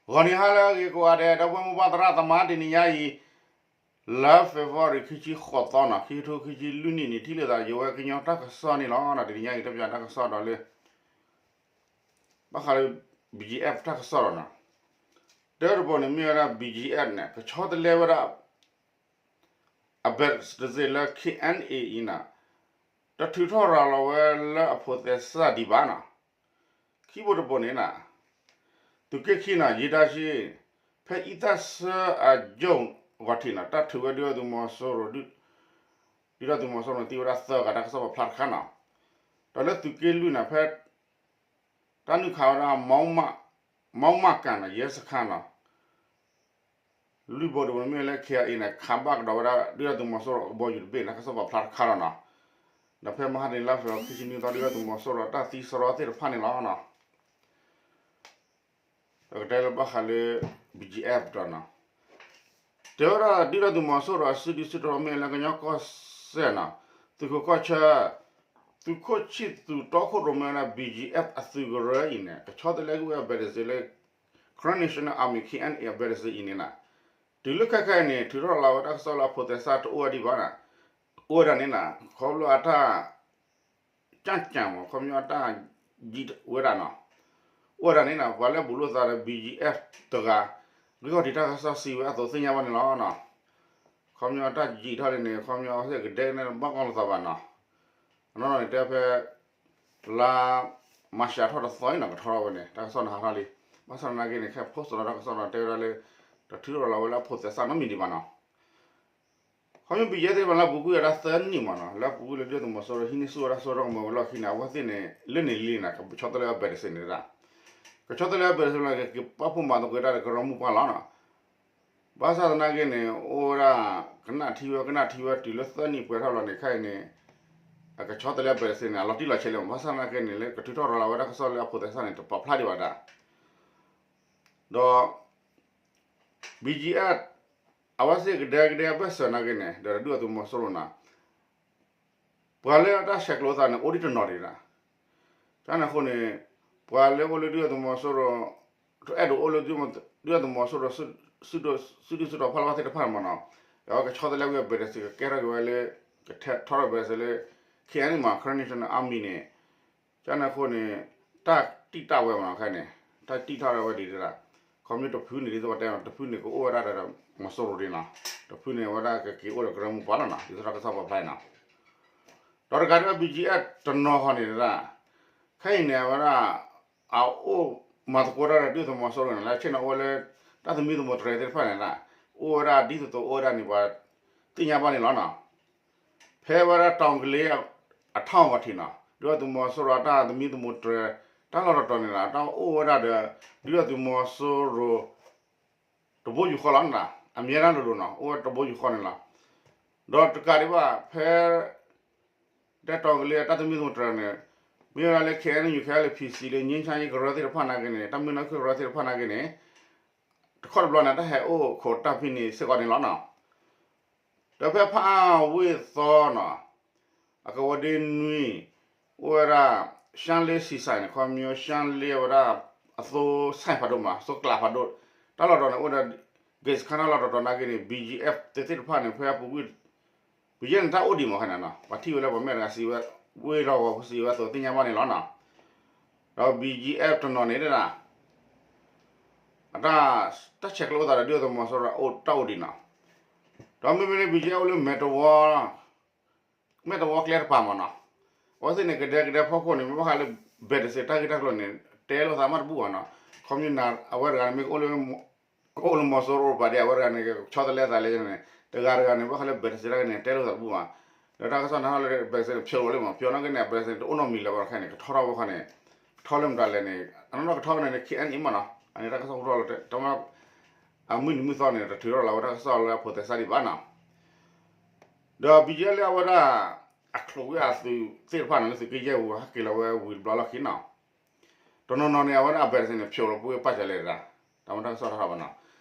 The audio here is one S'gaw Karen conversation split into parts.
ဂီၤနံၤဟါလၢအဂ့ၤကိးဂၤဒဲး ဒီပုၢ်ဝဲၢ်မိၢ်ပၢ်သရၣ်သမါ တနံၤညါအံၤ လါ February ခံဆံဃိးသီနီၤ ခံကထိခံဆံလွံၢ်နံၣ်န့ၣ် ထံၣ်လိာ်သးယဝဲကညီတၢ်ကစီၣ်န့ၣ်လီၤ. တနံၤညါအံၤ တပျးတၢ်ကစီၣ်ဒီးလၢ ဘၣ်ဃးလၢ B G F တၢ်ကစီၣ်ဒီးနီၤ တၢတဘီန့ၣ်မ့ၢ်ဝဲဒၣ် B G F န့ၣ် ကဆီတလဲဝဲဒၣ် အဘဲးစ့လၢ K N A အံၤန့ၣ် တထုးထီၣ်ရၤလီၤဝဲလၢအဖိးသဲစးဒံးဘၣ်နီၤ. ခံဘိတဘိန့ၣ်နီၤ သုးက့ခံနီၤ ယံာ်တၢ်ဆံ ဖဲအံသၣ်ဆၢအယိာ်ဂီၤထံးနီၤ တၢ်ထုးဝဲဒုၣ်ဒါသုးမီၤစိရိၤ ဒုၣ်ဒါသုးမီၤစိရိၤန့ၣ် သံဝဲဒၣ်သၢဂၤ တၢ်ကစီၣ်ပာ်ဖျါတခါနီၤ. ဒီးလၢသုးက့လွံၢ်န့ၣ် ဖဲ တၢ်နုာ်ခးဝဲဒၣ် မီမၣ်ကၣ်နီၤ ယဲစခါနီၤ လွံၢ်ဘိတဘိန့ၣ်မ့ၢ်လၢ K I A န့ၣ် ခးဘၣ်ကဒီးဝဲဒၣ် ဒုၣ်ဒါသုးမီၤစိရိၤအကဘီယူၤတဘ့ၣ်န့ၣ် တၢ်ကစီၣ်ပာ်ဖျါတခါလီၤနီၤ. ဒီးဖဲမဟါတနံၤလါ February ခံဆံနွံသီ ဒုၣ်ဒါသုးမီၤစိရိၤတၢ်သံစရီသ့ၣ်တဖၣ်န့ၣ်လီၤနီၤ. ဒီးကတဲလၢဘၣ်ဃးလၢ B G F ဒီးနီၤ တဲဝဲဒၣ်ဒုၣ်ဒါသုးမီၤစိရိၤအစုဒုစုတီၤမ့ၢ်လၢကညီကီၢ်စဲၣ်နီၤ သုးခိၣ်ကီၢ်ဆၢ သုးခိၣ်ဆံၣ်သူးတီခိၣ်ရိၣ်မဲဝဲဒၣ် B G F အသုးကရၢအံၤန့ၣ် ကဆီတလဲကွံာ်ဝဲအဘဲးတစ့လၢ Karen National Army K N A အဘဲးတစ့အံၤန့ၣ်နီၤ တုၤလၢခဲခါအံၤန့ၣ် ထုးထီၣ်လီၤဝဲတၢ်ကစီၣ်လၢအဖိးသဲစးတအိၣ်ဝဲဒံးဘၣ်နီၤ အိၣ်ဝဲဒၣ်န့ၣ်နီၤ ခီဖျိအတၢ် ကၠၣ်ကၠၣ်မး ခီပညီအတၢ်ယံာ်ဝဲဒၣ်နီၤ အိၣ်ဝဲဒၣ်န့ၣ်နီၤ ပှၤလၢအဘူးလိာ်သးဒီး B G F တဂၤ ဂံၢ်ခီၣ်ထံးတၢ်ကစီၣ်စံးဝဲအသိးသ့ၣ်ညါဘၣ်န့ၣ်လီၤနီၤ. ခီပညီအတၢ်ယံာ်ထီၣ်လံန့ၣ် ခီပညီအဝဲသ့ၣ်ကဒဲကဒဲန့ၣ်ဘၣ်ကီလိာ်သးဘၣ်နီၤ. အနီၢ်နီၢ်န့ၣ်တဲဖဲ လါမၤရှးထီၣ်တသီအံၤနီၤ ကထီထီၣ်ဝဲန့ၣ် တၢ်ကစီၣ်န့ၣ်ဟးထီၣ်လံ. ဘၣ်ဆၣ်သနာ်က့န့ၣ် ခဲ post လီၤတၢ်ကစီၣ်နီၤ တဲဝဲဒၣ်လၢ တထုးထီၣ်လီၤဝဲလၢအဖိးသဲစးနီတမံၤဒံးဘၣ်နီၤ. ခီပညီ B G F သ့ၣ်တဖၣ်လၢအပူၤကွံာ်ဝဲဒၣ်သၢနံၣ်မးနီၤ လၢအပူၤကွံာ်လၢဒုၣ်ဒါသုးမီၤစိရိၤဟံးန့ၢ်ဆူၣ်ဝဲဒၣ်စိကမီၤဝဲလီၢ်ခံန့ၣ် အဝဲသ့ၣ်န့ၣ် လၢန့ၣ်လံန့ၣ် ကဆီတလဲအဘဲးတစ့န့ၣ်ဒၣ် ကဆီတလဲအဘဲးတစ့န့ၣ် ကပာ်ဖှိၣ်မၤသကိးတၢ်ဒီးကရၢမိၢ်ပှၢ်လီၤနီၤ. ဘၣ်ဆၣ်သနာ်က့န့ၣ် အိၣ်ဝဲဒၣ် ကနၣ်ထံဝဲ ကနၣ်ထံဝဲတုၤလၢသၢနံၣ်ပှဲၤထီၣ်လီၤန့ၣ် ခဲအံၤန့ၣ် အကဆီတလဲအဘဲးတစ့န့ၣ် အလီၤတံၢ်လီၤဆဲးလံမး ဘၣ်ဆၣ်သနာ်က့န့ၣ် လၢကထုးထီၣ်ရၤလီၤဝဲဒၣ်ကစီၣ်လၢအဖိးသဲစးန့ၣ် တပာ်ဖျါဒံးဘၣ်ဒၣ် ဒီး B G F အဝဲသ့ၣ်ကဒဲကဒဲအဘၢၣ်စၢၤနာ်က့န့ၣ် ဒီးဒုၣ်ဒါသုးမီၤစိရိၤန့ၣ် ပှၤလၢအတၢ်ဆဲးကျိးသးန့ၣ် အိၣ်ဒံးတနီၤဒံးဒၣ် တၢ်န့ၣ်အဃိန့ၣ် ပှၤလၢအိၣ်လၢဒုၣ်ဒါသုးမီၤစိရိၤ တအဲၣ်ဒိးအိၣ်လၢ ဒုၣ်ဒါသုးမီၤစိရိၤ စုဒုစုတီၤဖီၣ်လီၤဘၣ်သ့ၣ်တဖၣ်န့ၣ်မးနီၤ အဝဲကဆီတလဲကွံာ်အဘဲးတစ့ ကကဲထီၣ်က့ၤဝဲလၢ ကထီထီၣ်ဘဲးတစ့လၢ K N A မး Karen National Army န့ၣ် ကန့ၣ်အဃိန့ၣ် တၢ်တံာ်တာ်ဝဲမးနီၤ ခဲန့ၣ် တၢ်တံာ်တာ်ဝဲဒ်ဒၣ် ခီဖျိတဖုန့ၣ် ဒ်သိးပတဲနီၤ တဖုန့ၣ်ကအိၣ်ဝဲဒၣ်ဒီးမီၤစိရိၤဒံးနီၤ တဖုန့ၣ်ဝဲဒၣ်ကက့ၤအိၣ်ဒီးကရၢမိၢ်ပှၢ်လီၤနီၤ ဒ်သိးတၢ်ကစီၣ်ပာ်ဖျါအံၤနီၤ ဒီးတကးဒံးဘၣ် B G F တနီၤဃီန့ၣ်ဒၣ် ခဲအံၤန့ၣ် အဝဲဒၣ် အအိၣ်မၤသကိးတၢ်ဒီးဒုၣ်ဒါသုးမီၤစိရိၤန့ၣ် လၢဆ့ၣ်နီၤအိၣ်ဝဲလၢ တၢ်သမံသမိးတြဲၤသ့ၣ်တဖၣ်န့ၣ်ဒၣ် အိၣ်ဝဲဒၣ်ဒ်သိးသိးအိၣ်ဝဲဒၣ်န့ၣ် ပှၤသ့ၣ်ညါဘၣ်န့ၣ်လီၤနီၤ ဖဲဝဲဒၣ်တီၤကလ့အထီၣ်ဂီၤထံးနီၤ ဒုၣ်ဒါသုးမီၤစိရိၤအတၢ်သမံသမိးတြဲၤ တၢ်လီၢ်တတီၤန့ၣ်လီၤ တၢ်အိၣ်ဝဲဒၣ်ဒီး ဒုၣ်ဒါသုးမီၤစိရိၤ တဘိယူၢ်ဃီလီၤနီၤ အမြဲတမ်းလိုလိုနီၤ အိၣ်ဝဲတဘိယူၢ်ဃီန့ၣ်လီၤ ဒီးတကးဒံးဘၣ် ဖဲ တဲတီၤကလ့အတၢ်သမံသမိးတြဲၤန့ၣ် မ့ၢ်ဝဲဒၣ်လၢ K N U K L P C လၢ ငြိမ်းချမ်းရေး ကရၢသ့ၣ်တဖၣ်နာ်က့န့ၣ် တၢ်မုၢ်နၢ်ခုၣ်ကရၢသ့ၣ်တဖၣ်နာ်က့န့ၣ် တခီတဘျီန့ၣ် တၢ်ဟဲအိၣ်ခိးတၢ်ဖဲန့ၣ်စ့ၢ်ကီးန့ၣ်လီၤနီၤ ဒီးဖဲဖးအါဝ့ၢ်သီနီၤ အကဝီၤဒ့နွံ အိၣ်ဝဲဒၣ် ရှမ်းလေးဆီဆိုင်န့ၣ် ခီဖျိ ရှမ်းလေး ဝဲဒၣ် အသိဆိုင်ဖးဒိၣ်မး အသိကျးဖးဒိၣ် တၢ်လီၢ်တတီၤန့ၣ် အိၣ်ဒီး ဂိတ်စခန်း တၢ်လီၢ်တတီၤနာ်က့န့ၣ် B G F သ့ၣ်တဖၣ်န့ၣ် ဖဲအပူၤကွံာ် ပယဲၢ်န့ၣ် တၢ်အိၣ်ဒံးမးခဲန့ၣ်နီၤ ပှၤထံၣ်ဝဲလၢပှၤမဲာ်တဂၤစံးဝဲ ဝ့ၢ်လီၢ်ကဝီၤဖိစံးဝဲအသိးသ့ၣ်ညါဘၣ်န့ၣ်လီၤနီၤ ဒီး B G F တနီၤန့ၣ်ဒၣ် အတၢ် တၢ်ဆဲးကျိးသးဒီးဒုၣ်ဒါသုးမီၤစိရိၤ တၢ်အိၣ်ဒံးနီၤ ဒီးမ့မ့ၢ်လၢ B G F အိၣ်လၢမဲာ်တဝီ မဲာ်တဝီကျဲတပၤမးနီၤ အဝဲသ့ၣ်န့ၣ် ကဒဲကဒဲဖီခိၣ်န့ၣ် မ့ၢ်ဘၣ်ဃးလၢ ဘဲးတစ့ တၢ်ဂ့ၢ်တၢ်ကျိၤန့ၣ် တဲလိာ်သးမးတဘူၣ်ဘၣ်နီၤ ခီဖျိ အဝဲတဂၤန့ၣ်မ့ၢ်ကအိၣ်လၢ ကအိၣ်လၢမီၤစိရိၤပၤဒံး အဝဲတဂၤန့ၣ် ကဆီတလဲသးလဲၣ်န့ၣ် တဂၤတဂၤန့ၣ် ဘၣ်ဃးလၢဘဲးတစ့တၢ်ဂ့ၢ်န့ၣ် တဲလိာ်သးတဘူၣ်ဘၣ် ဒီးတၢ်ကစီၣ်န့ၣ်ဟီလၢဘဲးတစ့န့ၣ် ဖျိးလီၤလံမး ဖျိးနာ်က့န့ၣ် အဘဲးတစ့န့ၣ် တအိၣ်နီတမံၤလၢၤဘၣ်ခဲန့ၣ် ကထီထီၣ်ဝဲခီန့ၣ် ထီလၢမတၤလဲၣ်န့ၣ် အနီၢ်နီၢ်ကထီဝဲန့ၣ် K N A မးနီၤ အန့ၣ်တၢ်ကစီၣ်ဟူထီၣ်လီၤတဲ တမ့ၢ် အမုၢ်နံၤမုၢ်သီန့ၣ် တထုးထီၣ်လီၤဝဲတၢ်ကစီၣ်လၢအဖိးသဲစးဒံးဘၣ်နီၤ ဒီး B G F လၢအဝဲဒၣ် အချုးဝဲအသုးသ့ၣ်တဖၣ်န့ၣ် လၢသုးက့ယဲၢ်ပူၤ ဟဲက့ၤလီၤဝဲဝံၤတဘျီလီၢ်ခံနီၤ တနီၤနီၤန့ၣ် အဝဲဒၣ်အဘဲးတစ့န့ၣ် ဖျိးလီၤကွံာ်ဝဲပာ်စၢၤလဲၣ်တဒၣ် တၢ်မ့ၢ်တၢ်ကစီၣ်ထီၣ်ဘၣ်နီၤ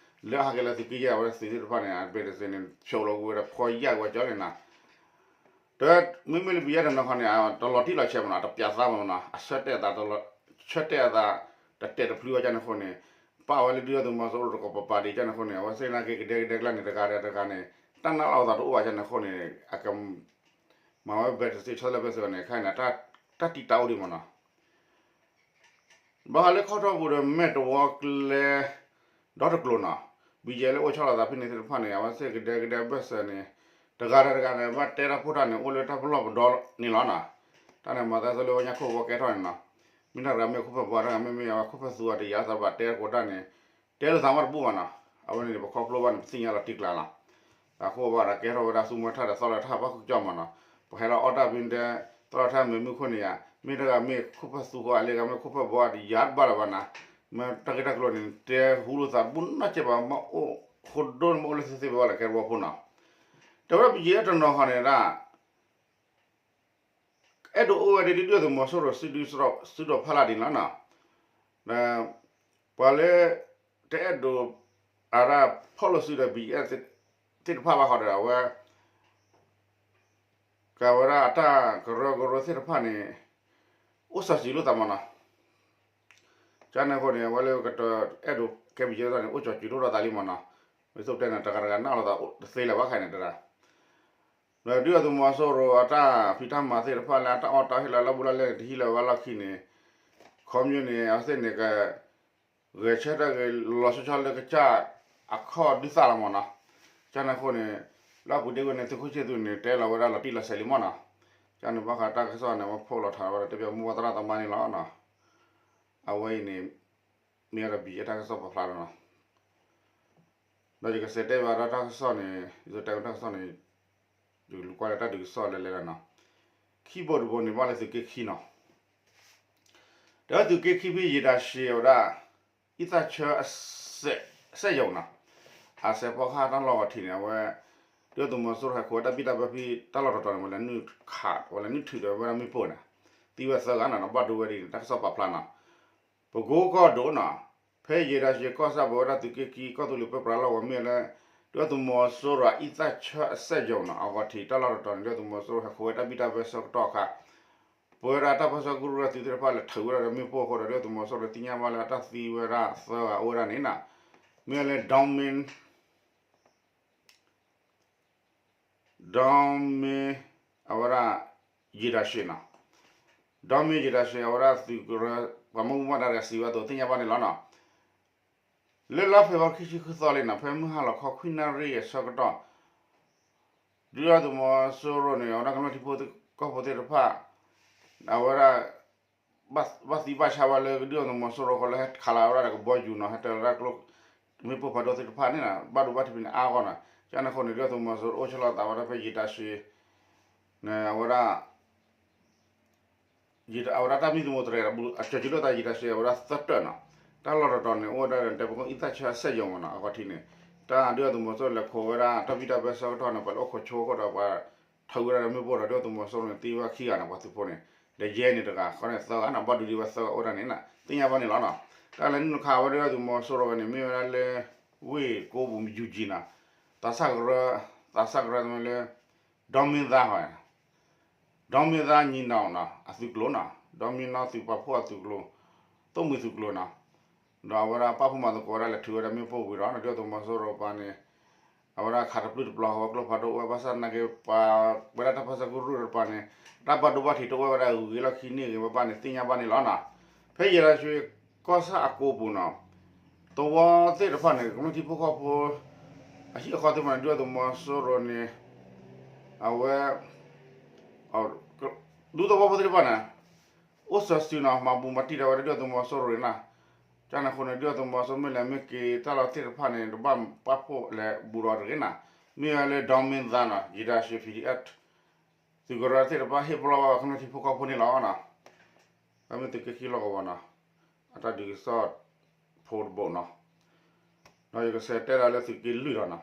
လၢအဟဲက့ၤလၢသုးက့ယဲၢ်အဝဲဒၣ်သုးသ့ၣ်တဖၣ်န့ၣ် အဘဲးတစ့န့ၣ် ဖျိးလီၤကွံာ်ဝဲဒၣ်ဖီယၢ်ကွံာ်ဝဲကၠီန့ၣ်နီၤ ဒီးမ့မ့ၢ်လၢ B G F တနီၤခီန့ၣ် တလီၤတံၢ်လီၤဆဲးမးနီၤ တပျးသးမးနီၤ အဆၢတဲာ်အသး ဆၢတဲာ်အသး တတဲာ်တဖျုးဝဲကၠီန့ၣ်အဃိန့ၣ် ပာ်ဝဲလၢဒုၣ်ဒါသုးမီၤစိရိၤတကိးပပာ်ဒံးကန့ၣ်အဃိန့ၣ် အဝဲသ့ၣ်နာ်က့ၤကဒဲကဒဲကျါန့ၣ် တဂၤဒီးတဂၤန့ၣ် တၢ်နာ်လီၤအသးတအိၣ်ဘၣ်ကန့ၣ်အဃိန့ၣ် အက မၤဝဲ ဘဲးတသ့ဆီလၢဘဲးစၢၤန့ၣ် ခဲအံၤန့ၣ် တၢ်တံာ်တာ်အိၣ်ဒံးမ့ၢ်နီၤ. ဘၣ်ဃးလၢခီၣ်ထီၣ်ပူၤဒီးမဲာ်တဝီကျဲ ဒီတကျိၤနီၤ, ဘံယဲလၢအိၣ်ဆီလီၤသးဖဲန့ၣ်သ့ၣ်တဖၣ်န့ၣ် အဝဲသ့ၣ်ကဒဲကဒဲဘၢၣ်စၢၤန့ၣ် တဂၤဒီးတဂၤန့ၣ် ဘၣ်တဲတၢ်ဖှိၣ်တၢ်န့ၣ် အိၣ်လၢတၢ်ပလီၢ်ပဒီန့ၣ်လီၤနီၤ. တၢ်န့ၣ်မၤသးဒ်သိးလၢဝဲညါခိၣ်ဝီကဲထီၣ်န့ၣ်နီၤ, မ့ၢ်တၢ်တဂၤမ့ၢ်ခိၣ်ဖၢၣ်ဘှါ တၢ်တဂၤမ့ၢ်မ့ၢ်အဝဲခိၣ်ဖၢၣ်သူအီၤတယာ်သး ဘၣ်တဲကိးတၢ်န့ၣ် တဲလိာ်သးမ့ၢ်တဘူၣ်ဘၣ်နီၤ. အဝဲန့ၣ်န့ၣ် ပခီဖျိဘၣ်န့ၣ် ပသ့ၣ်ညါလီၤတံၢ်ကျါလီၤ. တၢ်ဃိဘၣ်ဒီးကဲထီၣ်ဝဲဒၣ်သူမွဲထၣ်ဒီးသီလၢထၣ်ဘၣ်ဃုကၠီမ့ၢ်နီၤ, ပဟဲလီၤအီၣ်တၢ်ဘံတဲ သီလၢထၣ်မ့ၢ်မုၢ်ခိၣ်န့ၣ်ယါ, မ့ၢ်တဂၤမ့ၢ်ခိၣ်ဖၢၣ်သူဃီအလ့ဂၤမ့ၢ်ခိၣ်ဖၢၣ်ဘှါတယာ်တဘၣ်လၢၤဘၣ်နီၤ, မ့ၢ်တၢ်ဂ့ၢ်တၢ်ကျိၤန့ၣ် တဲဟူလိာ်သးတဘူၣ်နီတစဲးဘၣ် မ့ၢ်အိၣ်ဃိဒိၣ်န့ၣ် မ့ၢ်အိၣ်လၢသ့သ့ဘၣ်ဘၣ်လၢကဲတဝီဖိနီၤ. တဲဝဲဒၣ်ပယီၤအဲၣ်တနီၤဃီန့ၣ်ဒၣ် အဲၣ်ဒိးအိၣ်ဝဲဒၣ်ဒုၣ်ဒါသုးမီၤစိရိၤ စုဒုၣ်စုတီၤဖးလၢ်ဒ်န့ၣ်လီၤနီၤ. ပှၤလၢ တအဲၣ်ဒိး အဝဲဒၣ်ဖီၣ်လိာ်စုဒီး ဘံယဲ သ့ၣ်တဖၣ်ဘၣ်ဃီဒီး အဝဲ ကဝဲဒၣ်အတၢ်ကရၢကရိသ့ၣ်တဖၣ်န့ၣ် အိၣ်စီၤစုၤလိာ်သးမ့ၢ်နီၤ. ကန့ၣ်အဃိန့ၣ် အဝဲလၢကတအဲၣ်ဒိးကဲဘံယဲန့ၣ် အိၣ်စီၤစုၤလိာ်ဒီးသးလံမ့ၢ်နီၤ. မ့ၢ်သိးပတဲန့ၣ် တဂၤတဂၤနာ်လိာ်သးတသ့လၢၤဘၣ်ခဲအံၤန့ၣ်တဒၣ် ဒီးဒုၣ်ဒါသုးမီၤစိရိၤအတၢ်ဖံးတၢ်မၤသ့ၣ်တဖၣ်လၢအတၢ်အီၣ်တၢ်အီဟ့ၣ်လီၤလၢဘူလၢလဲၣ်န့ၣ် တဟံးလၢၤဝဲလီၢ်ခံန့ၣ် ခီပညီန့ၣ် အဝဲသ့ၣ်န့ၣ်က ဂဲၤဆၢထၢၣ်ဂ့ၤလီၤဆီဆီလၢကစၢ်အခီၣ်ဒုးသၣ်လီၤမ့ၢ်နီၤ. ကန့ၣ်အဃိန့ၣ် လၢအပူၤဒ့ဝဲန့ၣ် သုးခိၣ်ဆ့သူးန့ၣ် တဲလီၤဝဲဒၣ်လီၤတံၢ်လီၤဆဲးလံမ့ၢ်နီၤ. ကန့ၣ်ဘၣ်ဃးတၢ်ကစီၣ်န့ၣ် အဝဲဖီၣ်လီၤထးဝဲဒၣ်တဲပၠးမိၢ်ပှၢ်သရၣ်သမါန့ၣ်လီၤ. အဝဲအံၤန့ၣ် မ့ၢ်ဝဲဒၣ်ဘံယဲတၢ်ကစီၣ်ပာ်ဖျါလီၤနီၤ. ဒီးယကစးတဲဘၣ်ဒီးတၢ်ကစီၣ်န့ၣ် ယကတဲဝဲတၢ်ကစီၣ်န့ၣ် ယကလူၤကွၢ်လၢတၢ်ဒုးကစီၣ်လဲၤလဲၤလီၤနီၤ. ခံဘိတဘိန့ၣ် ဘၣ်လၢသုးက့ခံနီၤ. ဒီးသုးက့ခံဖဲယံာ်တၢ်ရှံးဝဲဒၣ် အံသၣ်ဆၢအစဲးယိာ်နီၤ, အစဲးဖီကဟၣ်တၢ်လီၢ်ဂီၤထံးန့ၣ် အဝဲ ဒုၣ်ဒါသုးမီၤစိရိၤဟဲခိးဝဲတၢ်ဘံၣ်တၢ်ဘၢဖဲတၢ်လီၢ်တတီၤန့ၣ် ဝဲလဲၤနုာ်ခး ဝဲလဲၤနုာ်ထုးဒီးဝဲဒၣ်မ့ၣ်ပိၢ်န့ၣ် သံဝဲသၢဂၤနီၤ ဒီးဘၣ်ဒိဝဲဒ်န့ၣ် တၢ်ကစီၣ်ပာ်ဖျါနီၤ. ပကိကီၢ်ဒိၣ်နီၤ, ဖဲယံာ်တၢ်ရှံးကီၢ်ဆၣ်ပဝဲဒၣ်သုးက့ခံကီၢ်သူလ့ၤပၢပြးလီၢ်ဝဲမ့ၢ်လၢ ဒုၣ်ဒါသုးမီၤစိရိၤအံသၣ်ဆၢအစဲးယိာ်နီၤ အဂီၤထံးတၢ်လီၢ်တတီၤန့ၣ် ဒုၣ်ဒါသုးမီၤစိရိၤဟဲခိးဝဲတၢ်ဘံၣ်တၢ်ဘၢဆၢကတီၢ်အခါ ပဝဲဒၣ်တၢ်ပၢဆှၢကရူၢ်ကရၢသုးသ့ၣ်တဖၣ်လဲၤထုးဝဲဒၣ်ဒီးမ့ၣ်ပိၢ်အဃိဒီး ဒုၣ်ဒါသုးမီၤစိရိၤသ့ၣ်ညါဘၣ်လၢအတၢ်သံဝဲဒၣ်သၢဂၤအိၣ်ဝဲဒၣ်န့ၣ်နီၤ, မ့ၢ်လၢ ဒီမ့ၢ် အဝဲဒၣ် ယံာ်တၢ်ရှံးနီၤ, ဒီမ့ၢ်ယံာ်တၢ်ရှံး အဝဲဒၣ်သုးကရၢ ပှၤမ့ၢ်မူဘၣ်ဒါတဂၤစံးဝဲအသိးသ့ၣ်ညါဘၣ်န့ၣ်လီၤနီၤ. လၢလါဖ့ၤဘြူၤအါရံၤခံဆံဃုသီလံနီၤ ဖဲမုၢ်ဟါလီၤခီခွံနၣ်ရံၣ်အဆၢကတီၢ် ဒုၣ်ဒါသုးမီၤစိရိၤန့ၣ် အဝဲဒၣ်ကမျၢၢ်ထံဖိကီၢ်ဖိသ့ၣ်တဖၣ် အဝဲဒၣ် ဘၣ်သံဘၣ်ဆါဝဲလၢဒုၣ်ဒါသုးမီၤစိရိၤဃီလၢ ဟဲခးလီၤဝဲဒၣ်ဒီးကဘီယူၤနီၤ ဟဲတၢၤဝဲဒၣ်ကျိ မ့ၣ်ပိၢ်ဖးဒိၣ်သ့ၣ်တဖၣ်န့ၣ် ဘၣ်ဒိဘၣ်ထံးဖဲန့ၣ်အါဂီၢ်နီၤ. ကန့ၣ်အဃိန့ၣ် ဒုၣ်ဒါသုးမီၤစိရိၤအိၣ်ဆီလီၤသးဝဲဒၣ်ဖဲယံာ်တၢ်ရှံး န့ၣ် အဝဲဒၣ် အဝဲဒၣ်တၢ်မံသမူတရဲဒီး အကၠီၤကၠံလိာ်သးယံာ်တၢ်ရှံးအဝဲဒၣ်သၢတၢၢ်နီၤ. တၢ်လီၢ်တတီၤန့ၣ် အိၣ်ဝဲဒၣ်ဒီးတဲပကိအံသၣ်ဆၢအစဲးယိာ်မ့ၢ်နီၤ အဂီၤထံးန့ၣ် တၢ်ဒုၣ်ဒါသုးမီၤစိရိၤလဲၤခိးဝဲဒၣ် တၢ်ဘံၣ်တၢ်ဘၢဆၢကတီၢ်န့ၣ် ပှၤလၢအိၣ်ခိးဆိအဃိဒီးပှၤ ထုးဝဲဒၣ်ဒီးမ့ၣ်ပိၢ်ဒီး ဒုၣ်ဒါသုးမီၤစိရိၤန့ၣ် သံဝဲခံဂၤန့ၣ် ပှၤသုးဖိန့ၣ် ဒီးယဲန့ၣ်တဂၤ ဃီန့ၣ်သၢဂၤန့ၣ် ဘၣ်ဒိဒံးဝဲသၢဂၤအိၣ်ဒၣ်န့ၣ် သ့ၣ်ညါဘၣ်န့ၣ်လီၤနီၤ. တၢ်လဲၤနုာ်ခးဝဲဒုၣ်ဒါသုးမီၤစိရိၤဝဲန့ၣ် မ့ၢ်ဝဲဒၣ်လၢ ဝ့ၢ်ကိးပူၤယူၤကၠံနီၤ သးစၢ်ကရၢ သးစၢ်ကရၢမ့ၢ်လၢ ဒီမ့ၢ်သါဃီ ဒီမ့ၢ်သါညီနောင်နီၤ အသုးကျိၤနီၤ ဒီမ့ၢ်နီၢ်သုးပာ်ဖှိၣ်အသုးကျိၤ သိၣ်မှံၤသုးကျိၤနီၤ ဒီးအဝဲဒၣ်ပာ်ဖှိၣ်မၤသကိးဝဲဒၣ်လဲၤထုးဝဲဒၣ်မ့ၣ်ပိၢ်ဝံၤဒီး ဒုၣ်ဒါသုးမီၤစိရိၤပှၤန့ၣ် အဝဲဒၣ်ခးတပျုၢ်တပျီၤဝဲကျိဖးဒိၣ်ဝဲ ဘၣ်ဆၣ်သနာ်က့ ပှၤဝဲဒၣ်တၢ်ပၢဆှၢကရူၢ်တပၤန့ၣ် တၢ်ဘၣ်ဒိဘၣ်ထံးတအိၣ်ဝဲဒၣ်ဂ့ၤဂ့ၤလီၢ်ခံန့ၣ်ဂ့ၤဘၣ်ဘၣ်န့ၣ် သ့ၣ်ညါဘၣ်န့ၣ်လီၤနီၤ. ဖဲယံာ်တၢ်ရှံးကီၢ်ဆၣ်အကိးပူၤနီၤ သဝီသ့ၣ်တဖၣ်န့ၣ် ကမျၢၢ်ထံဖိကီၢ်ဖိ အဟံၣ်အဃီသ့ၣ်တဖၣ်န့ၣ် ဒုၣ်ဒါသုးမီၤစိရိၤန့ၣ် အဝဲ ဒူသဝီဖိသ့ၣ်တဖၣ်န့ၣ် အိၣ်စီၤစုၤနီၤ မၤဘူးမၤတံၢ်ဒီးဝဲဒၣ်ဒုၣ်ဒါသုးမီၤစိရိၤန့ၣ်နီၤ. ကန့ၣ်အဃိန့ၣ် ဒုၣ်ဒါသုးမီၤစိရိၤမ့ၢ်လဲၤမ့ၢ်က့ၤတၢ်လီၢ်သ့ၣ်တဖၣ်န့ၣ် တဘၣ်ပာ်ဖှိၣ်လဲၤဘူးဒီးတဂ့ၤနီၤ. မ့ၢ်ဝဲလၢဒီမ့ၢ်သါနီၤ ယံာ်တၢ်ရှံး PDF သုးကရၢသ့ၣ်တဖၣ်ဟ့ၣ်ပလီၢ်ဝဲကမျၢၢ်ထံဖိကီၢ်ဖိန့ၣ်လီၤနီၤ. အမ့ၢ်သုးက့ခံလီၢ်ကဝီၤနီၤ အတၢ်ဒုးကစီၣ်ဖိတဘိနီၤ. ဒီးယကစးတဲဒၣ်လၢသုးက့လွံၢ်ဒီးနီၤ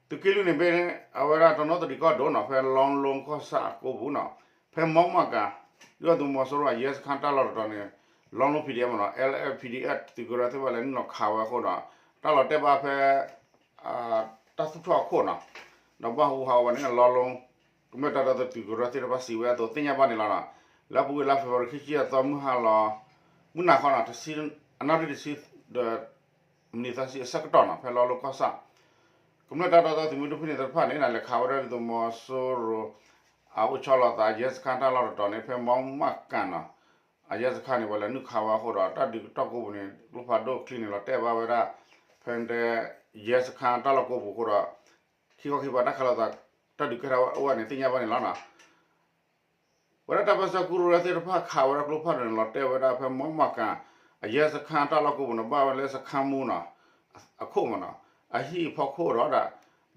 သုးက့လွံၢ်န့ၣ် ဖဲအဝဲဒၣ်တနီသရံၣ်ကီၢ်ဒိၣ်နီၤ ဖဲလီလိကီၢ်ဆၣ်အကိးပူၤနီၤ ဖဲမီမကၤ ဒုၣ်ဒါသုးမီၤစိရိၤအရဲစခန်းတၢ်လီၢ်တတီၤန့ၣ် လီလိ PDF မ့ၢ်နီၤ LF PDF သုးကရၢသ့ၣ်တဖၣ်လဲၤနုာ်လီၤခးဝဲအဃိဒီး တၢ်လီၤတဲာ်ဘၣ်ဖဲ တၢ်သူၣ်ထီၣ်အခိၣ်နီၤ ဒီးဘၣ်ဟူးဟးဝဲန့ၣ် လီလိ ကမျၢၢ်တၢ်ဒီသဒၢသုးကရၢသ့ၣ်တဖၣ်စံးဝဲအသိးသ့ၣ်ညါဘၣ်န့ၣ်လီၤနီၤ. လၢအပူၤကွံာ်လါဖ့ၤဘြူၤအါရံၤခံဆံအသီမုၢ်ဟါလီၤ မုၢ်နၤခီနီၤ တဆံ အနၣ်ရံၣ်တဆံ ဒီး မုၢ်နံၤသီဆံအဆၢကတီၢ်နီၤ ဖဲလီလိကီၢ်ဆၣ် ကမျၢၢ်တၢ်ဒီသဒၢသုးမုၢ်ဒိၣ်ဖဲန့ၣ်သ့ၣ်တဖၣ်န့ၣ် လဲၤခးဝဲဒၣ်ဒုးသုးမီၤစိရိၤ အအိၣ်ဆီလီၤသးအရဲစခန်းတၢ်လီၢ်တတီၤန့ၣ် ဖဲမီမၣ်ကၣ်နီၤ အရဲစခန်းန့ၣ် ပှၤလဲၤနုာ်ခးဝဲအဃိဒီး တၢ်ဒုးကတီၢ်ကိးပူၤန့ၣ် ကျိဖးဒိၣ်ချံန့ၣ် လီၤတဲာ်ဘၣ်ဝဲဒၣ် ဖဲတဲ ရဲစခန်းတၢ်လီၢ်ကိးပူၤအဃိဒီး ခံခီခံကပၤတၢ်ခးလိာ်သး တၢ်ဒုးကဲထီၣ်အိၣ်ဝဲန့ၣ် သ့ၣ်ညါဘၣ်န့ၣ်လီၤနီၤ. ဝဲဒၣ်တၢ်ပၢဆှၢကရူၢ်သ့ၣ်တဖၣ်ခးဝဲဒၣ်ကျိဖးဒိၣ်န့ၣ် လီၤတဲာ်ဝဲဒၣ်ဖဲမီမၣ်ကၣ် အရဲစခန်းတၢ်လီၢ်ကိးပူၤန့ၣ် ဘၣ်ဝဲလၢစခန်းမှူးနီၤ အခိၣ်မးနီၤ အဟံၣ်အဖီခိၣ်ဒီး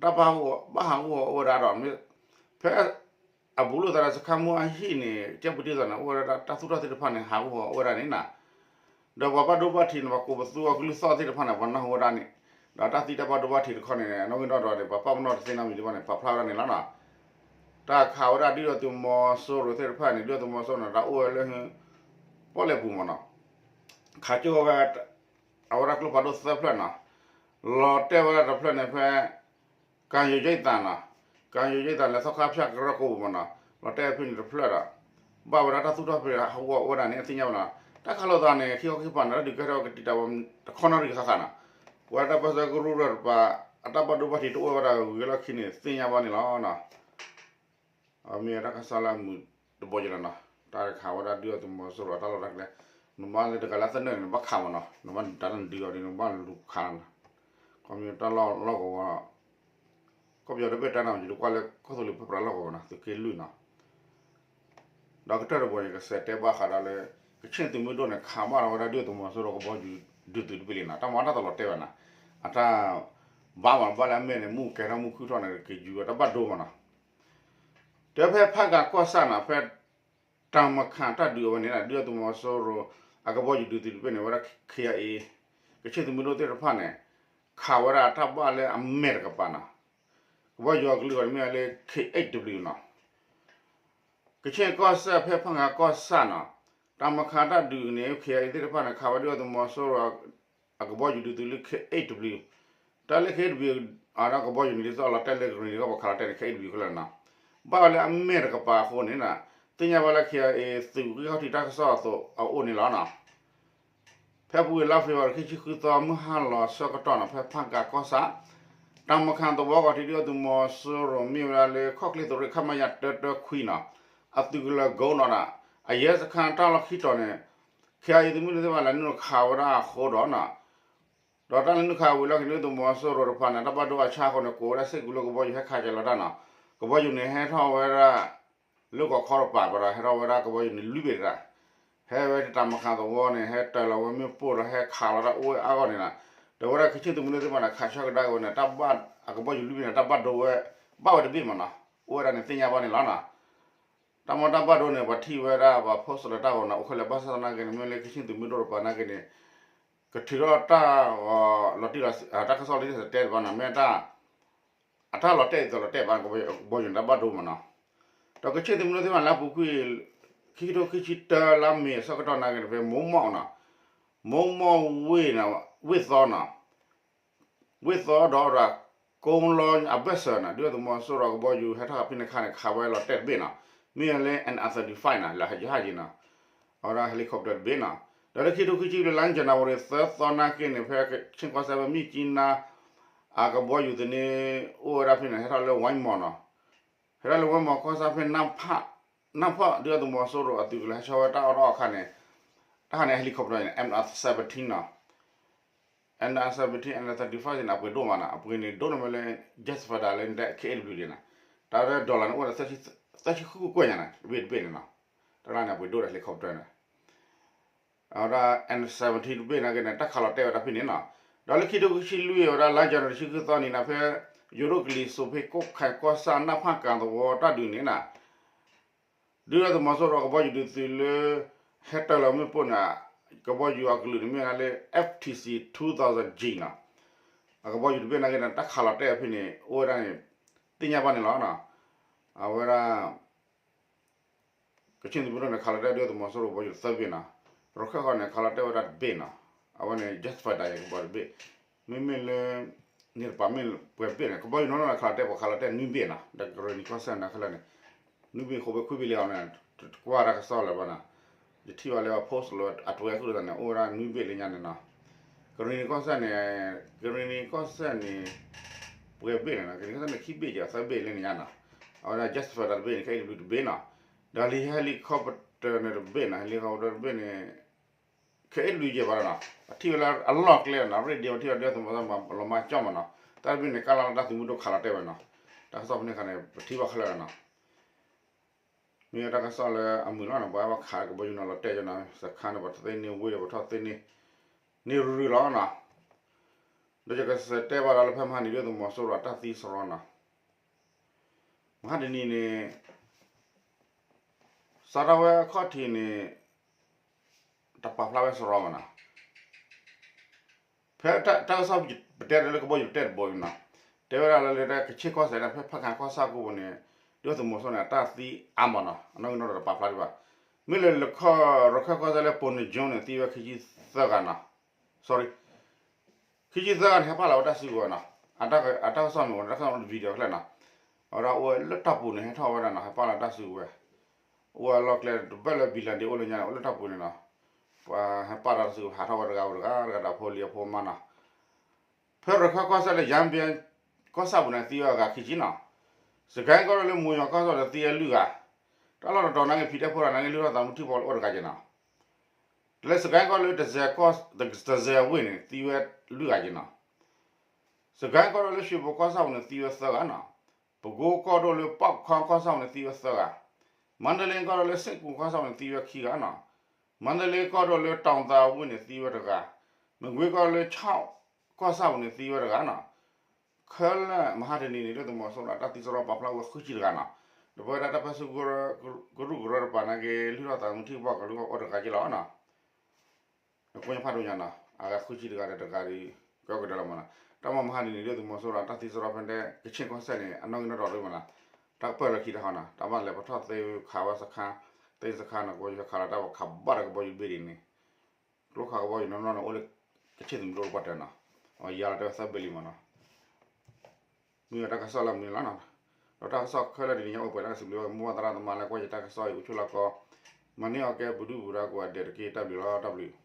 တၢ်ဘၣ်ဟးဂူာ်ဟးဂီၤအိၣ်ဝဲဒၣ်ဒီး ဖဲ အဘူးလိာ်သးဒီးစခန်းမှူးအဟံၣ်န့ၣ် ကဲပူၤတံၢ်သးန့ၣ် အိၣ်ဝဲဒၣ်တၢ်သူၣ်ထီၣ်သ့ၣ်တဖၣ်န့ၣ် ဟးဂူာ်ဟးဂီၤအိၣ်ဝဲဒၣ်န့ၣ်နီၤ. ဒီးပှၤဘၣ်ဒိဘၣ်ထံးန့ၣ် ပှၤကိးပသူအကလုၢ်သီၣ်သ့ၣ်တဖၣ်န့ၣ် ပှၤနၢ်ဟူဝဲဒၣ်န့ၣ် ဒီးတၢ်သံတၢ်ဘၣ်ဒိဘၣ်ထံးတခီန့ၣ် နီၣ်ဂံၢ်နီၣ်ဒွးန့ၣ် ပှၤပာ်ပနီၣ်တသ့နီတမံၤဒံးဘၣ်န့ၣ် ပာ်ဖျါဝဲဒၣ်န့ၣ်လီၤနီၤ. တၢ်ခးဝဲဒၣ်ဒုၣ်ဒါသုးမီၤစိရိၤသ့ၣ်တဖၣ်န့ၣ် ဒုၣ်ဒါသုးမီၤစိရိၤန့ၣ် တၢ်အိၣ်ဝဲလၢ ပီၣ်လဲၣ်ပူၤမးနီၤ ခးကၠိဝဲ အဝဲဒၣ်ကျိဖးဒိၣ်သၢဖျၢၣ်နီၤ လီၤတဲာ်ဝဲဒၣ်တဖျၢၣ်န့ၣ်ဖဲ ကၣ်ယိၤယံၣ်သၣ်နီၤ ကၣ်ယိၤယံၣ်သၣ်လၢသီခါဖၠၣ်ကရၢကိးပူၤမးနီၤ လီၤတဲာ်ဖဲန့ၣ်တဖျၢၣ်ဒီး ဘၣ်ဝဲဒၣ်တၢ်သူၣ်ထီၣ်ဖဲဟးဂူာ်ဟးဂီၤအိၣ်ဝဲဒၣ်န့ၣ် အသ့ၣ်ညါဘၣ်နီၤ တၢ်ခးလိာ်သးန့ၣ် ခံခီခံကပၤန့ၣ် တၢ်ဒုးကဲထီၣ်ကတံာ်တာ်ဝဲတခီနီၣ်ရံၣ်ဃၣ်ဃၣ်နီၤ ပဝဲဒၣ်တၢ်ပၢဆှၢကရူၢ်တပၤ အတၢ်ဘၣ်ဒိဘၣ်ထံးတအိၣ်ဝဲဒၣ်ဂ့ၤလီၢ်ခံန့ၣ် သ့ၣ်ညါဘၣ်န့ၣ်လီၤ. အမ့ၢ်တၢ်ကစီၣ်လၢအမုာ်တဘိယလီၤနီၤ တၢ်ခးဝဲဒၣ်ဒုၣ်ဒါသုးမီၤစိရိၤအတၢ်လီၢ်တၢ်ကျဲ နဘၣ်လၢတဂၤလၢသနၢၣ်န့ၣ် နဘၣ်ခးမးနီၤ နဘၣ်ဒုးတၢ်လၢနဒုးအီၤဒီး နဘၣ်လူၤခးနီၤ ခီမ့ၢ်တၢ်လီၢ်လီၢ်ကဝီၤ ကီၢ်ပယီၤတဘ့ၣ်တၢ်နီၤ ယတကွၢ်လၢကီၢ်သူလ့ၤပှၤပြးလီၢ်ကဝီၤနီၤ သုးက့လွံၢ်နီၤ ဒီးကတၢၢ်တဘိန့ၣ် ကစဲးတဲဘၣ်ဃးဒီးလၢ ကခ့ၣ်သုးမုၢ်ဒိၣ်န့ၣ် ခးဘၣ်လီၤဝဲဒၣ်ဒုၣ်ဒါသုးမီၤစိရိၤကဘီယူၤဒုးသုးတဘ့ၣ်လံနီၤ တၢ်မၤတၢ်တလီၤတဲာ်ဘၣ်နီၤ အတၢ် ဘၣ်မးဘၣ်လၢအမဲာ်န့ၣ် မူကဲထီၣ်မူခုၣ်ထီၣ်န့ၣ် ကယူၤဝဲတၢ်ဘၣ်ဒိမးနီၤ တဲဖဲဖးကၤကီၢ်ဆၣ်နီၤ ဖဲ တၢ်မခါတၢ်ဒုးအဝဲန့ၣ် ဒုၣ်ဒါသုးမီၤစိရိၤ အကဘီယူၤဒုးသုးတဘ့ၣ်န့ၣ် ဝဲဒၣ် ခ့ၣ်အါအ့ ကခ့ၣ်သုးမုၢ်ဒိၣ်သ့ၣ်တဖၣ်န့ၣ် ခးဝဲဒၣ်တၢ်ဘၣ်လၢအမဲာ်တကပၤနီၤ ကဘီယူၤအကလုာ်ဂီၢ်န့ၣ်မ့ၢ်ဝဲလၢ ခ့ၣ်အ့ၣ်ဒဘလျူနီၤ ကခ့ၣ်ကီၢ်စဲၣ်ဖဲဖးကၤကီၢ်ဆၣ်နီၤ တၢ်မခါတၢ်ဒုးန့ၣ် ခ့ၣ်အါအ့သ့ၣ်တဖၣ်န့ၣ် ခးဝဲဒၣ်ဒုၣ်ဒါသုးမီၤစိရိၤ အကဘီယူၤဒုးသုးလၢ ခ့ၣ်အ့ၣ်ဒဘလျူ တၢ်လၢ ခ့ၣ်အ့ၣ်ဒဘလျူ အဒီးကဘီယူၤန့ၣ် ဒ်သိးလီၤတဲာ်လၢကရ့ၣ်နံၤကီၢ်ပှၤခးလီၤတဲာ်န့ၣ် ခ့ၣ်အ့ၣ်ဒဘလျူ ခဲလၢာ်နီၤ ဘၣ်ဝဲလၢအမဲာ်တကပၤအဃိန့ၣ် သ့ၣ်ညါဘၣ်လၢ ခ့ၣ်အါအ့ သုးဂံၢ်ခီၣ်ထံးတၢ်ကစီၣ်အသိးအအိၣ်န့ၣ်လီၤနီၤ ဖဲပူၤကွံာ်လါဖ့ၤဘြူၤအါရံၤ ခံဆံဃုသီ မုၢ်ဟါလီၤဆၢကတီၢ်နီၤ ဖဲဖးကၤကီၢ်ဆၣ် တၢ်မခါသဝီဂီၤထံး ဒုၣ်ဒါသုးမီၤစိရိၤမ့ၢ်ဝဲဒၣ်လၢ ခီၣ်ချ့သုးရ့ၣ် ခမရ တၢတၢခွံနီၤ အသုးကလၢၤကိနီၤဒီး အရဲစခန်းတၢ်လီၢ်ခံတီၤန့ၣ် ခ့ၣ်အါအ့သုးမုၢ်ဒိၣ်သ့ၣ်တဖၣ်လဲၤနုာ်ခးဝဲဒၣ်အဃိဒီးနီၤ ဒီးတၢ်လဲၤနုာ်ခးဝံၤလီၢ်ခံန့ၣ် ဒုၣ်ဒါသုးမီၤစိရိၤတဖၣ်န့ၣ် တၢ်ဘၣ်ဒိအဆါအဃိန့ၣ် ကိးဝဲဒၣ်စ့ၢ်ကီးလၢကဘီယူၤဟဲခးကဲလီၤတၢ်နီၤ ကဘီယူၤန့ၣ်ဟဲထီၣ်ဝဲဒၣ် လၢကီၢ်ခီတပၤ ဒီးဟဲထီၣ်ဝဲဒၣ်ကဘီယူၤန့ၣ်လွံၢ်ဘ့ၣ်တဒၣ် ဟဲဝဲတၢ်မခါသဝီန့ၣ် ဟဲတၢၤလီၤဝဲမ့ၣ်ပိၢ်ဒီးဟဲခးလီၤတၢ်အိၣ်ဝဲအါဂီၢ်န့ၣ်နီၤ ဒီးဝဲဒၣ်ကခ့ၣ်သုးမုၢ်ဒိၣ်သ့ၣ်တဖၣ်န့ၣ် ခးဆၢကဒါက့ၤဝဲန့ၣ် တၢ်ဘၣ်အကဘီယူၤလွံၢ်ဘ့ၣ်န့ၣ် တၢ်ဘၣ်ဒိဝဲ ဘၣ်ဝဲတဘ့ၣ်မးနီၤ အိၣ်ဝဲဒၣ်န့ၣ်သ့ၣ်ညါဘၣ်န့ၣ်လီၤနီၤ တၢ်မၤတၢ်ဘၣ်ဒိန့ၣ် ပှၤထံၣ်ဝဲဒၣ် ပှၤ post လၢတၢ်ဂီၤန့ၣ် အိၣ်ခဲလၢာ်ဘၣ်ဆၣ်သနာ်က့န့ၣ် မ့ၢ်လၢကခ့ၣ်သုးမုၢ်ဒိၣ်တပၤနာ်က့န့ၣ် ကထုးထီၣ်တၢ်ဂီၤလီၤတံၢ်လီၤဆဲး တၢ်ကစီၣ်လၢတၢ်စတဲတဘၣ်နီၤ မ့ၢ်တၢ် အတၢ်လီၤတဲာ်ဒ်သိးလီၤတဲာ်ဘၣ် ကဘီယူၤန့ၣ် တၢ်ဘၣ်ဒိမးနီၤ ဒီးကခ့ၣ်သုးမုၢ်ဒိၣ်သ့ၣ်တဖၣ်လၢအပူၤကွံာ် ခံကထိခံဆံတၢလါမ့ၤအဆၢကတီၢ်နာ်က့န့ၣ် ဖဲမိၢ်မီၢ်နီၤ မိၢ်မီၢ်ဝ့ၢ်နီၤ ဝ့ၢ်သီနီၤ ဝ့ၢ်သီဒီး ကိလီအဘၢၣ်စၢၤနီၤ ဒုၣ်ဒါသုးမီၤစိရိၤကဘီယူၤဟဲထီၣ်ဖဲန့ၣ်အခါန့ၣ် ခးဝဲလီၤတဲာ်တဘ့ၣ်နီၤ မ့ၢ်ဝဲလၢ M R thirty-five နီၤ လၢယဟၣ်ယံၤနီၤ အဝဲဒၣ် helicopter တဘ့ၣ်နီၤ ဒီးလၢခံထိခံဆံလၢ လါယနူၤအါရံၤ သၢသီနာ်က့န့ၣ် ဖဲခၠ့ၣ်ကီၢ်စဲၣ်ဖဲမ့ၢ်ကၠံနါ အကဘီယူၤသန့ အိၣ်ဝဲဒၣ်ဖဲန့ၣ် ဟဲထီၣ်လၢဝဲမီၤနီၤ ဟဲထီၣ်လၢဝဲမီၤကီၢ်ဆၣ်ဖဲ နၢ်ဖီၣ် ဒုၣ်ဒါသုးမီၤစိရိၤအသုးကလၢၤဟဲဆှၢဝဲတၢ်အီၣ်တၢ်အီအခါန့ၣ် တၢ်ခါန့ၣ် helicopter န့ၣ် M R seventeen နီၤ M R seventeen, M R thirty-five န့ၣ် အပှ့ၤဒိၣ်မးနီၤ အပှ့ၤန့ၣ်ဒိၣ်န့ၢ်ဝဲလၢ jet fighter လၢနတဲ K eight W န့ၣ်နီၤ တၢ်လၢ dollar န့ၣ် အိၣ်ဒီး သၢဆံဃုကကွဲၢ်ညါန့ၣ် တဘ့ၣ်တဘ့ၣ်န့ၣ်နီၤ တၢ်လၢန့ၣ် အပှ့ၤဒိၣ်ဒီး helicopter န့ၣ် အဝဲဒၣ် M seventeen တဘ့ၣ်နာ်က့န့ၣ် တၢ်ခးလီၤတဲာ်ဝဲဒၣ်ဖဲန့ၣ်နီၤ ဒီးလၢခံထိခံဆံလွံၢ် အဝဲဒၣ်လါယနူၤအါရံၤ တဆံဃုသီနံၤနီၤ ဖဲ ယိၤဒိၣ်ကလံၤစိးဖ့ ကိးခါကီၢ်ဆၣ် နၢ်ဖၣ်ကၤသဝီတၢ်ဒုးန့ၣ်နီၤ ဒုၣ်ဒါသုးမီၤစိရိၤကဘီယူၤဒုးသုးလၢ ဟဲတၢၤလီၤမ့ၣ်ပိၢ်န့ၣ် ကဘီယူၤအကလုာ်န့ၣ်မ့ၢ်ဝဲဒၣ်လၢ F T C two thousand G နီၤ အကဘီယူၤတဘ့ၣ်နာ်က့န့ၣ် တၢ်ခးလီၤတဲာ်ဖဲန့ၣ် အိၣ်ဝဲဒၣ်န့ၣ် သ့ၣ်ညါဘၣ်န့ၣ်လီၤနီၤ အဝဲဒၣ် ကခ့ၣ်သုးမုၢ်ဒိၣ်န့ၣ် ခးလီၤတဲာ်ဒုၣ်ဒါသုးမီၤစိရိၤကဘီယူၤသၢဘ့ၣ်နီၤ ရခၢၣ်ဃီန့ၣ် ခးလီၤတဲာ်ဝဲဒၣ်တဘ့ၣ်နီၤ အဝဲန့ၣ် jet fighter ယကဘီတဘ့ၣ် မ့မ့ၢ်လၢ န့ၣ်တပၤမ့ၢ်ပှဲၤဘ့ၣ်န့ၣ် ကဘီယူၤနီၢ်နီၢ်န့ၣ် ခးလီၤတဲာ်ပှၤခးလီၤတဲာ်နွံဘ့ၣ်နီၤ ဒီးကရ့ၣ်နံၤကီၢ်စဲၣ်န့ၣ်ခဲလၢာ်န့ၣ် နွံဘ့ၣ်ဃိးဘ့ၣ်ခွံဘ့ၣ်လံအီၤန့ၣ် တကွၢ်တၢ်ကစီၣ်လၢၤဘၣ်နီၤ ယထံၣ်ဘၣ်လၢပှၤ post လၢအတဝဲဃုာ်သးန့ၣ် အိၣ်ဝဲဒၣ်နွံဘ့ၣ်လၢညါန့ၣ်နီၤ ကရံၣ်နံၤကီၢ်စဲၣ်န့ၣ်, ကရံၣ်နံၤကီၢ်စဲၣ်န့ၣ် ပှဲၤဘ့ၣ်န့ၣ်နီၤ, ကရံၣ်နံၤကီၢ်စဲၣ်န့ၣ် ခံဘ့ၣ်ကဲသၢဘ့ၣ်လၢန့ၣ်ညါနီၤ, အဝဲဒၣ် Jasper တၢ်တဘ့ၣ်န့ၣ် ခဲအံၤတဘျုးတဘ့ၣ်နီၤ, ဒီးလံာ် helicopter န့ၣ်တဘ့ၣ်နီၤ, helicopter တဘ့ၣ်န့ၣ် ခဲအံၤတဘျုးကဲဘၣ်လီၤနီၤ, ပထံၣ်ဝဲလၢအလီၢ်ကျဲနီၤ, radio ပထံၣ်ဝဲဒၣ်သုးမီၤစိရိၤလီၤမၢ်ကၠီမးနီၤ, တၢ်တဘ့ၣ်န့ၣ် ကၢ်လီၤလၢတၢ်သုးမုၢ်ဒိၣ်ခးလီၤတဲာ်ဝဲနီၤ, တၢ်ကစီၣ်ဖဲန့ၣ်အခါန့ၣ် ပထံၣ်ဘၣ်ခဲလၢာ်နီၤ မ့ၢ်တၢ်ကစီၣ်လၢအမုာ်လီၤနီၤ, ပှၤဘၣ်ခးကဘီယူၤနီၤလီၤတဲာ်ကနီၤ, စခါန့ၣ် ပှၤထီၣ်သ့န့ၢ်ဝ့ၢ်ဒီး ပှၤထီၣ်သ့န့ၢ် န့ၢ်ရုရုလီၤနီၤ, ဒီးယကစံးတဲဘၣ်ဒီးလၢဖဲမဟါနံၤဒုၣ်ဒါသုးမီၤစိရိၤအတၢ်သံစရီနီၤ, မဟါတနံၤန့ၣ် စးထီၣ်ဝဲအခီၣ်ထံးန့ၣ် တပာ်ဖျါဝဲစရီမးနီၤ, ဖဲတၢ်ကစီၣ်ပတဲလၢကဘီယူၤပတဲတဘိနီၤ, တဲဝဲဒၣ်လၢလၢတၢ်ကဆ့ၣ်ကီၢ်စဲၣ်န့ၣ် ဖဲဖးခၣ်ကီၢ်ဆၣ်ကိၣ်ပူၤန့ၣ် ဒုၣ်ဒါသုးမီၤစိရိၤန့ၣ် အတၢ်သံအါမးနီၤ, အနီၣ်ဂံၢ်နီၣ်ဒွးတပာ်ဖျါဒံးဘၣ်, မ့ၢ်လၢလၢခီၣ်ရခၢၣ်ကီၢ်စဲၣ်လၢ ပိနၢ်ကၠိန့ၣ် သံဝဲခံဆံသၢဂၤနီၤ, sorry ခံဆံသၢဂၤန့ၣ် ဟဲပာ်လီၤဝဲတၢ်စုကဝဲၤနီၤ, အတၢ်ကစီၣ်မ့ၢ်ဝဲတၢ်ကစီၣ် video ခဲလၢာ်နီၤ, အဝဲဒၣ်အိၣ်ဝဲလၢတၢ်ပူၤန့ၣ် ဟဲထီၣ်ဝဲဒၣ်နီၤ, ဟဲပာ်လီၤတၢ်စုကဝဲၤ, အိၣ်ဝဲလီၢ်ကျဲတဘၣ်လၢ ဘံၣ်လၤဒ့း အိၣ်လၢညါန့ၣ် အိၣ်လၢတၢ်ပူၤန့ၣ်နီၤ, ပှၤဟဲပာ်လီၤတၢ်စုကဝဲၤ ဟးထီၣ်ဝဲတဂၤဝဲတဂၤတဂၤဒီးဖိလံၤအဖိမါနီၤ, ဖဲရခၢၣ်ကီၢ်စဲၣ်လၢ ယၣ်ဘံယါ ကီၢ်ဆၣ်ပူၤန့ၣ်သံဝဲအဂၤခံဆံနီၤ, စကဲၣ်ကီၢ်ဒိၣ်လၢမိၢ်ယီၤကီၢ်ဆၣ်ဒီးသံဝဲလွံၢ်ဂၤ, တၢ်လီၢ်တတီၤနာ်က့ ဖံးတၢ်ဖိတၢ်နာ်က့ လုၢ်ထီၣ်သးမူထံၣ်ဘီလၢအိၣ်တဂၤက့နီၤ လၢစကဲၣ်ကီၢ်ဒိၣ်လၢ တစဲးဝ့ၢ်န့ၣ် သံဝဲလွံၢ်ဂၤက့နီၤ, စကဲၣ်ကီၢ်ဒိၣ်လၢ ရွှေဘို ကီၢ်ဆၣ်ပူၤန့ၣ် သံဝဲသၢဂၤနီၤ, ပဲခူးကီၢ်ဒိၣ်လၢ ပေါက်ခေါင်း ကီၢ်ဆၣ်ပူၤန့ၣ် သံဝဲသၢဂၤ, မန္တလေးကီၢ်ဒိၣ်လၢ စ့ၣ်ကူး ကီၢ်ဆၣ်ပူၤန့ၣ် သံဝဲခံဂၤနီၤ, မန္တလေးကီၢ်ဒိၣ်လၢ တောင်သာဝ့ၢ်န့ၣ် သံဝဲတဂၤ, မကွေးကီၢ်ဒိၣ်လၢ ချောက် ကီၢ်ဆၣ်ပူၤန့ၣ် သံဝဲတဂၤနီၤ ခဲလၢာ်မဟါတနံၤန့ၣ် ဒုၣ်ဒါသုးမီၤစိရိၤအတၢ်သံစရီပာ်ဖျါဝဲဃုဆံတဂၤနီၤ, ဒီးပဝဲဒၣ်တၢ်ပၢၢ်ဆၢကရူၢ်ကရၢတကပၤနာ်က့ လုၢ်ထီၣ်သးမူထံၣ်ဘီကလုာ်အိၣ်တဂၤက့လီၤနီၤ, နကွၢ်ဖးဒိၣ်ညါနီၤ အဂၤဃုဆံတဂၤဒီးတဂၤဒီး ကီကဒီးလီၤမးနီၤ, တၢ်မ့ၢ်မဟါတနံၤန့ၣ် ဒုၣ်ဒါသုးမီၤစိရိၤအတၢ်သံစရီဖဲန့ၣ် ကဆ့ၣ်ကီၢ်စဲၣ်န့ၣ် အနီၣ်ဂံၢ်နီၣ်ဒွးလီၤမးနီၤ, တၢ်ကပၢၢ်လီၤခံတၢ်ဟီနီၤ, တၢ်ဘၣ်လဲၤပထီၣ်သ့ခးဝဲစခါ, သ့စခါနီၤ ကဘီယူၤခးလီၤတၢ်ပခးဘၣ်ဒီးကဘီယူၤဘ့ၣ်ဒ်န့ၣ် ကျိခးကဘီယူၤနီၢ်နီၢ်န့ၣ် အိၣ်လၢကဆ့ၣ်သုးမုၢ်ဒိၣ်တပှၢ်တၢၢ်နီၤ, အယါလီၤတဲဝဲသၢဘ့ၣ်လံမးနီၤ, မ့ၢ်ဝဲတၢ်ကစီၣ်လၢအမုာ်န့ၣ်လီၤနီၤ, ဒီးတၢ်ကစီၣ်ခဲလၢာ်ဒ်န့ၣ်ညါအိၣ်ပှဲၤတၢ်ကစံးဘျုးဝဲ မိၢ်ပၢ်သရၣ်သမါလၢကွၢ်ယတၢ်ကစီၣ်အံၤ အိၣ်ဆူၣ်လီၤကီး, မၤန့ၢ်အီၤကဲပဒုၣ်ပဒါကိးဂၤဒဲးတက့ၢ် တၢ်ဘျုးလီၤ တၢ်ဘျုး